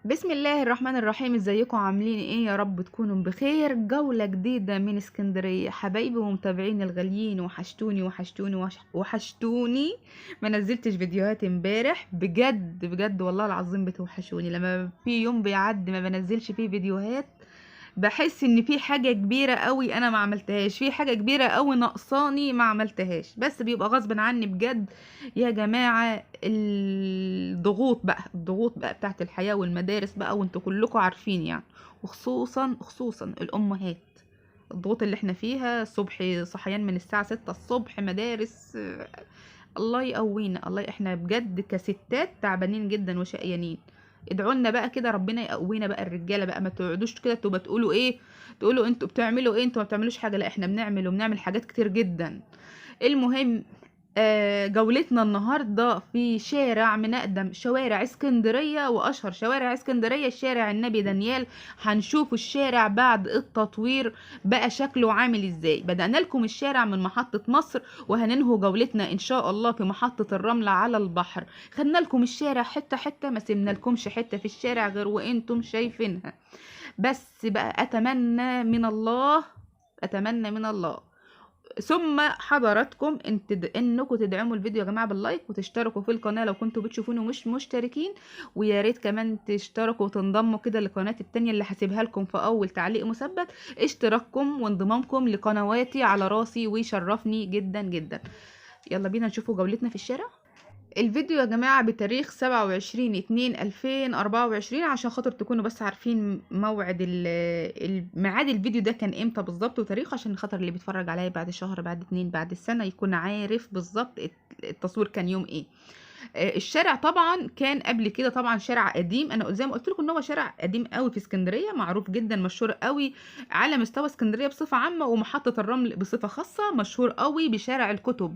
بسم الله الرحمن الرحيم. ازيكم عاملين ايه؟ يا رب تكونوا بخير. جولة جديدة من اسكندرية حبايبي ومتابعين الغاليين، وحشتوني وحشتوني وحشتوني. ما نزلتش فيديوهات امبارح، بجد بجد والله العظيم بتوحشوني. لما في يوم بيعدي ما بنزلش فيه فيديوهات بحس ان في حاجة كبيرة قوي انا ما عملتهاش، في حاجة كبيرة قوي ناقصاني ما عملتهاش، بس بيبقى غصب عني بجد يا جماعة. الضغوط بقى، الضغوط بقى بتاعت الحياة والمدارس بقى، وانتوا كلكم عارفين يعني، وخصوصا خصوصا الامهات، الضغوط اللي احنا فيها. الصبح صحيان من الساعة 6 الصبح مدارس، الله يقوينا، الله احنا بجد كستات تعبانين جدا وشقيانين. ادعوا لنا بقى كده ربنا يقوينا بقى. الرجالة بقى ما تقعدوش كده تبقى تقولوا ايه، تقولوا انتوا بتعملوا ايه، انتوا ما بتعملوش حاجة. لا احنا بنعمل وبنعمل حاجات كتير جدا. المهم جولتنا النهارده في شارع من اقدم شوارع اسكندرية واشهر شوارع اسكندرية، شارع النبي دانيال. هنشوف الشارع بعد التطوير بقى شكله عامل ازاي. بدأنا لكم الشارع من محطة مصر وهننهوا جولتنا ان شاء الله في محطة الرملة على البحر. خدنا لكم الشارع حتة حتة، ما سيبنا لكمش حتة في الشارع غير وانتم شايفينها. بس بقى اتمنى من الله، اتمنى من الله ثم حضراتكم انكم تدعموا الفيديو يا جماعة بال like، وتشتركوا في القناة لو كنتوا بتشوفوني ومش مشتركين، ويا ريت كمان تشتركوا وتنضموا كده للقناة التانية اللي هسيبها لكم في اول تعليق مثبت. اشتراككم وانضمامكم لقنواتي على راسي ويشرفني جدا جدا. يلا بينا نشوفوا جولتنا في الشارع. الفيديو يا جماعة بتاريخ 27/2/2024 عشان خاطر تكونوا بس عارفين موعد ميعاد الفيديو ده كان امتى بالظبط وتاريخه، عشان خاطر اللي بيتفرج عليا بعد شهر بعد 2 بعد السنة يكون عارف بالظبط التصوير كان يوم ايه. الشارع طبعا كان قبل كده طبعا شارع قديم، انا زي ما قلت لكم ان هو شارع قديم قوي في اسكندرية، معروف جدا مشهور قوي على مستوى اسكندرية بصفة عامة ومحطه الرمل بصفة خاصة، مشهور قوي بشارع الكتب.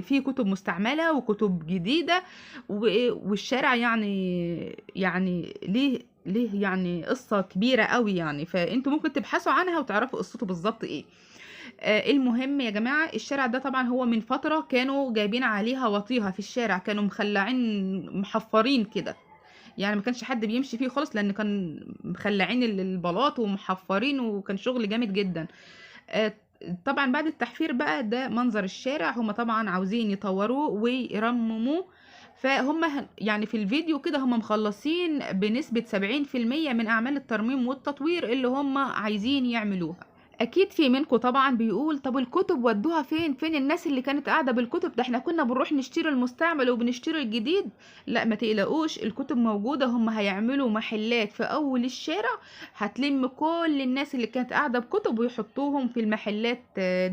فيه كتب مستعملة وكتب جديدة، والشارع يعني ليه يعني قصة كبيرة قوي يعني، فانتوا ممكن تبحثوا عنها وتعرفوا قصته بالظبط ايه. المهم يا جماعة الشارع ده طبعا هو من فترة كانوا جايبين عليها وطيها في الشارع، كانوا مخلعين محفرين كده يعني، ما كانش حد بيمشي فيه خالص لان كان مخلعين البلاط ومحفرين، وكان شغل جامد جدا. طبعا بعد التحفير بقى ده منظر الشارع. هم طبعا عاوزين يطوروه ويرمموه، فهم يعني في الفيديو كده هم مخلصين بنسبة 70% من اعمال الترميم والتطوير اللي هم عايزين يعملوها. اكيد في منكم طبعا بيقول طب الكتب ودوها فين؟ فين الناس اللي كانت قاعدة بالكتب؟ ده احنا كنا بنروح نشتري المستعمل وبنشتري الجديد. لا ما تقلقوش، الكتب موجودة. هم هيعملوا محلات في اول الشارع هتلم كل الناس اللي كانت قاعدة بكتب ويحطوهم في المحلات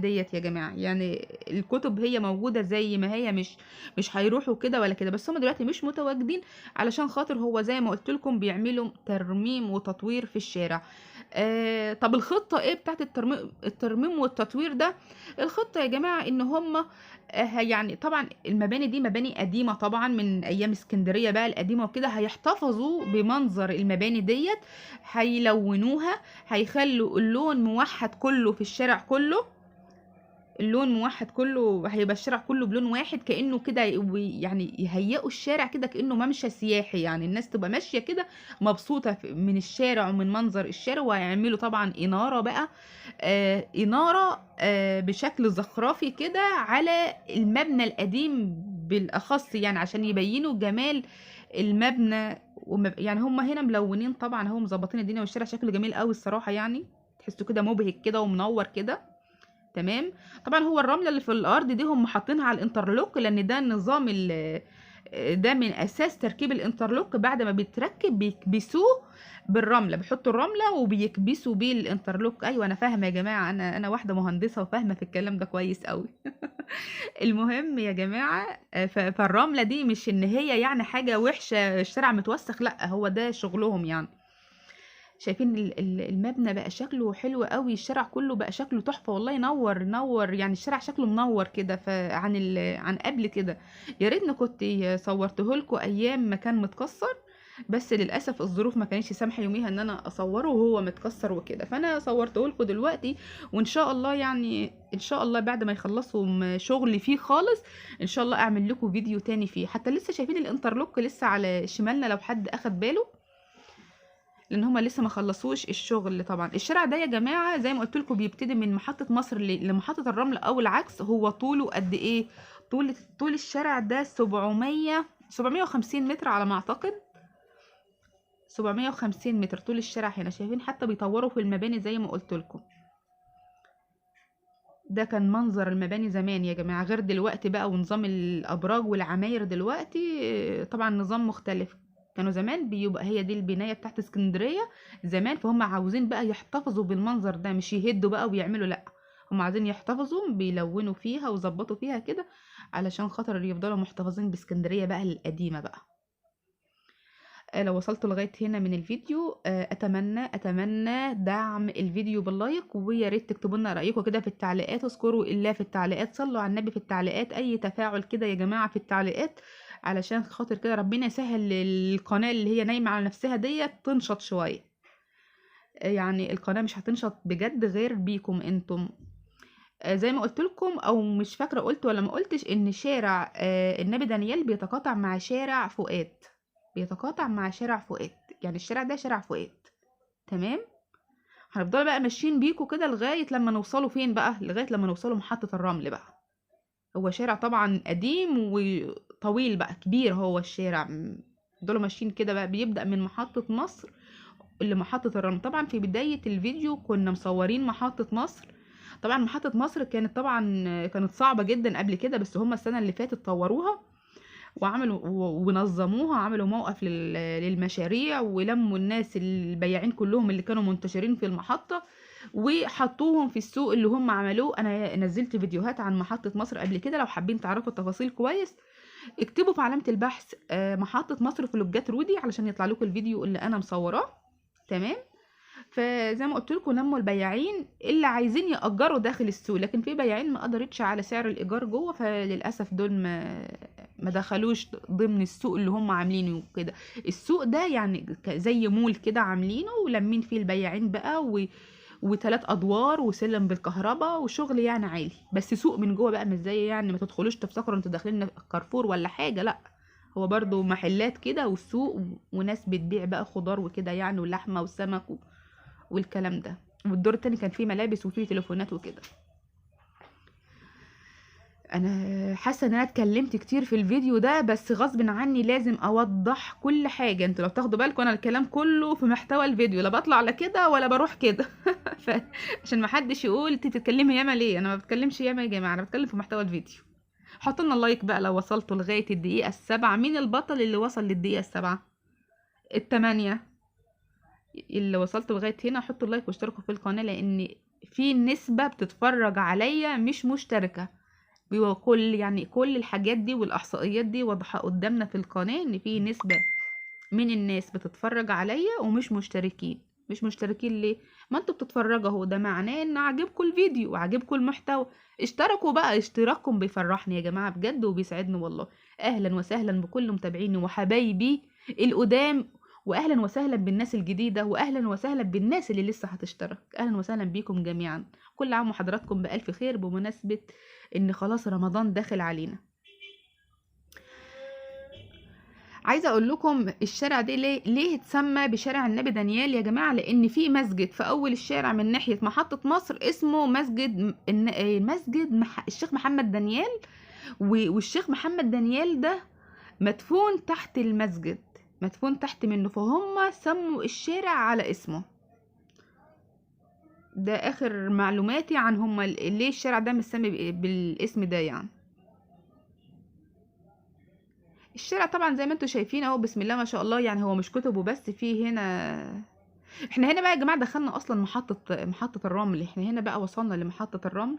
ديت يا جماعة. يعني الكتب هي موجودة زي ما هي، مش هيروحوا كده ولا كده، بس هم دلوقتي مش متواجدين علشان خاطر هو زي ما قلت لكم بيعملوا ترميم وتطوير في الشارع. طب الخطة ايه بتاعت الترميم والتطوير ده؟ الخطة يا جماعة ان هم يعني طبعا المباني دي مباني قديمة طبعا من ايام اسكندرية بقى القديمة وكده، هيحتفظوا بمنظر المباني ديت، هيلونوها، هيخلوا اللون موحد كله في الشارع كله، اللون موحد كله، هيبقى الشارع كله بلون واحد كأنه كده، يعني يهيئوا الشارع كده كأنه ممشى سياحي، يعني الناس تبقى ماشية كده مبسوطة من الشارع ومن منظر الشارع. وهيعملوا طبعا إنارة بقى، إنارة بشكل زخرفي كده على المبنى القديم بالأخص، يعني عشان يبينوا جمال المبنى. يعني هم هنا ملونين طبعا، هم مظبطين الدنيا والشارع شكله جميل قوي الصراحة، يعني تحسوا كده مبهج كده ومنور كده. تمام. طبعا هو الرملة اللي في الارض دي هم حاطينها على ال interlock، لان ده النظام ده من اساس تركيب ال interlock. بعد ما بيتركب بيكبسوه بالرمله، بيحطوا الرملة وبيكبسوا بيه ال interlock. ايوه انا فاهمه يا جماعة، انا واحدة مهندسه وفاهمه في الكلام ده كويس قوي. المهم يا جماعة، فالرمله دي مش ان هي يعني حاجة وحشة الشارع متوسخ، لا هو ده شغلهم يعني. شايفين المبنى بقى شكله حلو قوي، الشارع كله بقى شكله تحفة والله، نور نور يعني الشارع شكله منور كده عن قبل كده. يا ريتني كنت صورته لكم ايام ما كان متكسر، بس للاسف الظروف ما كانتش سامحه يوميها ان انا اصوره وهو متكسر وكده، فانا صورته لكم دلوقتي. وان شاء الله يعني ان شاء الله بعد ما يخلصوا شغل فيه خالص ان شاء الله اعمل لكم فيديو تاني فيه. حتى لسه شايفين ال interlock لسه على شمالنا لو حد اخد باله. لان هما لسه ما خلصوش الشغل. طبعا الشارع ده يا جماعة زي ما قلت لكم بيبتدي من محطة مصر لمحطه الرمل او العكس. هو طوله قد ايه؟ طول الشارع ده 750 متر على ما اعتقد، 750 متر طول الشارع هنا. شايفين حتى بيطوروا في المباني زي ما قلت لكم. ده كان منظر المباني زمان يا جماعة، غير دلوقتي بقى ونظام الأبراج والعماير دلوقتي طبعا نظام مختلف. كانوا زمان بيبقى هي دي البناية بتاعت اسكندرية زمان، فهم عاوزين بقى يحتفظوا بالمنظر ده، مش يهدوا بقى ويعملوا، لا هم عايزين يحتفظوا، بيلونوا فيها وظبطوا فيها كده علشان خاطر يفضلوا محتفظين باسكندرية بقى القديمة بقى. لو وصلتوا لغاية هنا من الفيديو، اتمنى دعم الفيديو بال like، ويا ريت تكتبوا لنا رايكم كده في التعليقات، اذكروا الله في التعليقات، صلوا على النبي في التعليقات، اي تفاعل كده يا جماعة في التعليقات علشان خاطر كده ربنا يسهل القناة اللي هي نايمة على نفسها ديت تنشط شوية. يعني القناة مش هتنشط بجد غير بيكم انتم. زي ما قلت لكم، او مش فاكره قلت ولا ما قلتش، ان شارع النبي دانيال بيتقاطع مع شارع فؤاد، بيتقاطع مع شارع فؤاد، يعني الشارع ده شارع فؤاد. تمام، هنفضل بقى ماشيين بيكو كده لغاية لما نوصلوا فين بقى؟ لغاية لما نوصلوا محطة الرمل بقى. هو شارع طبعا قديم وطويل بقى، كبير هو الشارع. فضلوا ماشيين كده بقى، بيبدأ من محطة مصر لمحطة الرمل. طبعا في بداية الفيديو كنا مصورين محطة مصر. طبعا محطة مصر كانت طبعا كانت صعبة جدا قبل كده، بس هما السنة اللي فاتت طوروها وعملوا ونظموها، عملوا موقف للمشاريع، ولموا الناس البياعين كلهم اللي كانوا منتشرين في المحطة وحطوهم في السوق اللي هم عملوه. انا نزلت فيديوهات عن محطة مصر قبل كده، لو حابين تعرفوا التفاصيل كويس اكتبوا في علامة البحث محطة مصر فلوجات رودي علشان يطلع لكم الفيديو اللي انا مصوراه. تمام، فزي ما قلت لكم لموا البياعين اللي عايزين يأجروا داخل السوق، لكن في بياعين ما قدرتش على سعر الإيجار جوه، فللأسف دول ما دخلوش ضمن السوق اللي هم عاملينه وكده. السوق ده يعني زي مول كده عاملينه ولمين فيه البياعين بقى، وثلاث ادوار وسلم بالكهرباء وشغل يعني عالي، بس سوق من جوه بقى، مش زي يعني ما تدخلوش تفتكروا انتوا داخلين كارفور ولا حاجة، لا هو برضو محلات كده والسوق وناس بتبيع بقى خضار وكده يعني، ولحمه وسمك والكلام ده. والدور التاني كان فيه ملابس وفيه تليفونات وكده. انا حاسه ان انا اتكلمت كتير في الفيديو ده، بس غصب عني لازم اوضح كل حاجة. انتوا لو تاخدوا بالكم انا الكلام كله في محتوى الفيديو، لا بطلع لا كده ولا بروح كده عشان ما حدش يقول انت بتتكلمي ياما ليه. انا ما بتكلمش ياما يا جماعة، انا بتكلم في محتوى الفيديو. حطوا لنا ال like بقى لو وصلتوا لغاية الدقيقة 7. مين البطل اللي وصل للدقيقه 7؟ 8 اللي وصلتوا لغاية هنا حطوا ال like واشتركوا في القناة، لان في نسبه بتتفرج عليا مش مشتركة. كل يعني كل الحاجات دي والاحصائيات دي واضحة قدامنا في القناة، ان في نسبه من الناس بتتفرج عليا ومش مشتركين. مش مشتركين ليه؟ ما انتوا بتتفرجوا اهو، ده معناه ان عاجبكم الفيديو وعاجبكم المحتوى. اشتركوا بقى، اشتراككم بيفرحني يا جماعة بجد وبيسعدني والله. اهلا وسهلا بكل متابعيني وحبايبي القدام، واهلا وسهلا بالناس الجديدة، واهلا وسهلا بالناس اللي لسه هتشترك. اهلا وسهلا بيكم جميعا. كل عام وحضراتكم بالف خير، بمناسبة ان خلاص رمضان داخل علينا. عايزه اقول لكم الشارع ده ليه اتسمى بشارع النبي دانيال يا جماعة؟ لان في مسجد في اول الشارع من ناحية محطة مصر اسمه مسجد الشيخ محمد دانيال، والشيخ محمد دانيال ده مدفون تحت المسجد، مدفون تحت منه، فهم سموا الشارع على اسمه. ده اخر معلوماتي عن هم ليه الشارع ده متسمي بالاسم ده. يعني الشارع طبعا زي ما انتم شايفين اهو، بسم الله ما شاء الله، يعني هو مش كتب وبس، فيه هنا احنا هنا بقى يا جماعة دخلنا اصلا محطة الرمل. احنا هنا بقى وصلنا لمحطه الرمل.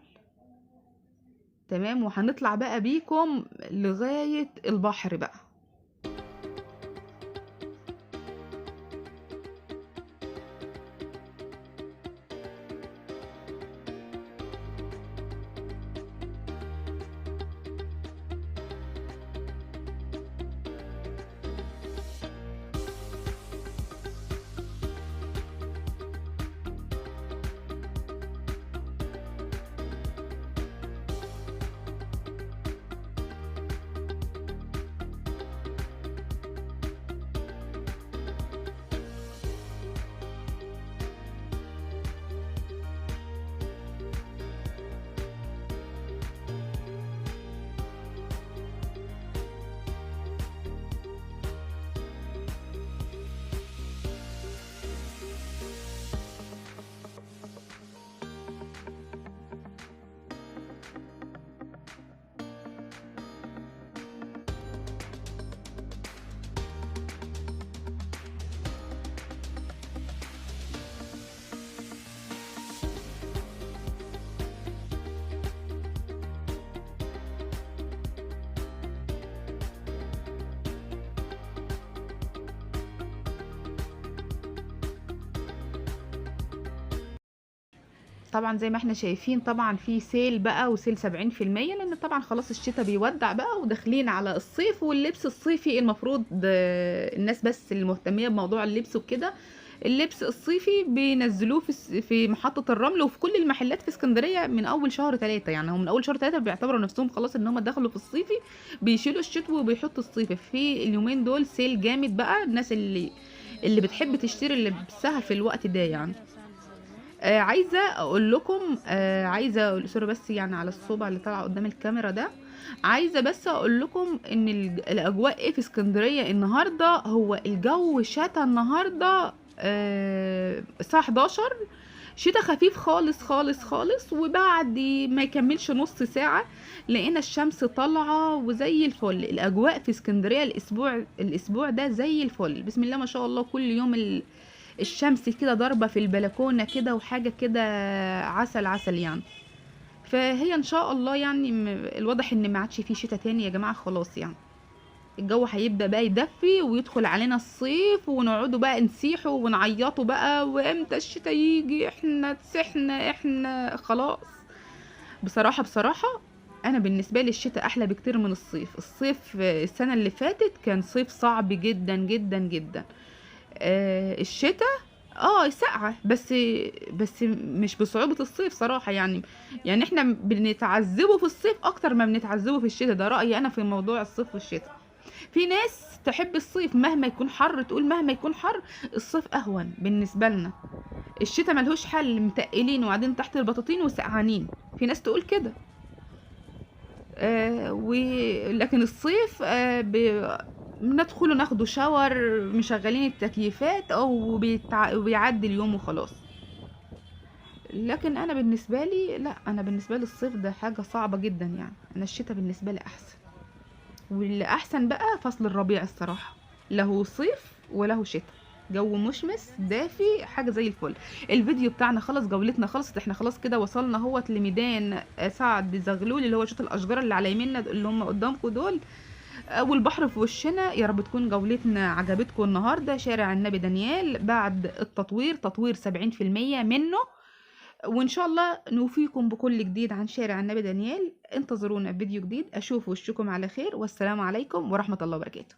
تمام، وهنطلع بقى بيكم لغاية البحر بقى. طبعا زي ما احنا شايفين طبعا في sale بقى، و sale 70%، لان طبعا خلاص الشتاء بيودع بقى وداخلين على الصيف، واللبس الصيفي المفروض الناس بس المهتميه بموضوع اللبس وكده، اللبس الصيفي بينزلوه في محطة الرمل وفي كل المحلات في اسكندرية من اول شهر 3. يعني هم من اول شهر 3 بيعتبروا نفسهم خلاص ان هم دخلوا في الصيفي، بيشيلوا الشتوي وبيحطوا الصيفي. في اليومين دول sale جامد بقى، الناس اللي بتحب تشتري لبسها في الوقت ده يعني. عايزه اقول لكم، عايزه sorry بس يعني على الصوبع اللي طالعه قدام الكاميرا ده، عايزه بس اقول لكم ان الاجواء ايه في اسكندرية النهارده. هو الجو شتا النهارده، الساعة 11، شتا خفيف خالص خالص خالص، وبعد ما يكملش نص ساعة لقينا الشمس طالعه وزي الفل. الاجواء في اسكندرية الاسبوع ده زي الفل، بسم الله ما شاء الله. كل يوم الشمس كده ضربة في البلكونة كده، وحاجة كده عسل عسل يعني. فهي ان شاء الله يعني الواضح ان ما عادش فيه شتاء تاني يا جماعة، خلاص يعني الجو هيبدأ بقى يدفي ويدخل علينا الصيف، ونقعدوا بقى نسيحوا ونعيطوا بقى، وامتى الشتاء يجي، احنا تسحنا، احنا خلاص. بصراحة انا بالنسبة لي الشتاء احلى بكتير من الصيف. الصيف السنة اللي فاتت كان صيف صعب جدا جدا جدا. الشتاء ساقعة بس مش بصعوبة الصيف صراحة يعني. يعني احنا بنتعذبه في الصيف اكتر ما بنتعذبه في الشتاء، ده رأيي انا في موضوع الصيف والشتاء. في ناس تحب الصيف مهما يكون حر، تقول مهما يكون حر الصيف اهون بالنسبة لنا، الشتاء ملهوش حل، متقلين وقاعدين تحت البطاطين وسقعانين، في ناس تقول كده. لكن الصيف بندخل ناخده شاور، مشغلين التكييفات او بيعدي اليوم وخلاص. لكن انا بالنسبة لي لا، انا بالنسبة لي الصيف ده حاجة صعبة جدا يعني. انا الشتاء بالنسبة لي احسن، واللي احسن بقى فصل الربيع الصراحة، له صيف وله شتاء، جو مشمس دافي، حاجة زي الفل. الفيديو بتاعنا خلص، جولتنا خلصت، احنا خلاص كده وصلنا اهوت لميدان سعد زغلول اللي هو شوط الاشجار اللي على يميننا اللي هم قدامكم دول، والبحر في وشنا. يا رب تكون جولتنا عجبتكم النهارده. شارع النبي دانيال بعد التطوير، تطوير 70% منه، وان شاء الله نوفيكم بكل جديد عن شارع النبي دانيال. انتظرونا في فيديو جديد، اشوف وشكم على خير، والسلام عليكم ورحمة الله وبركاته.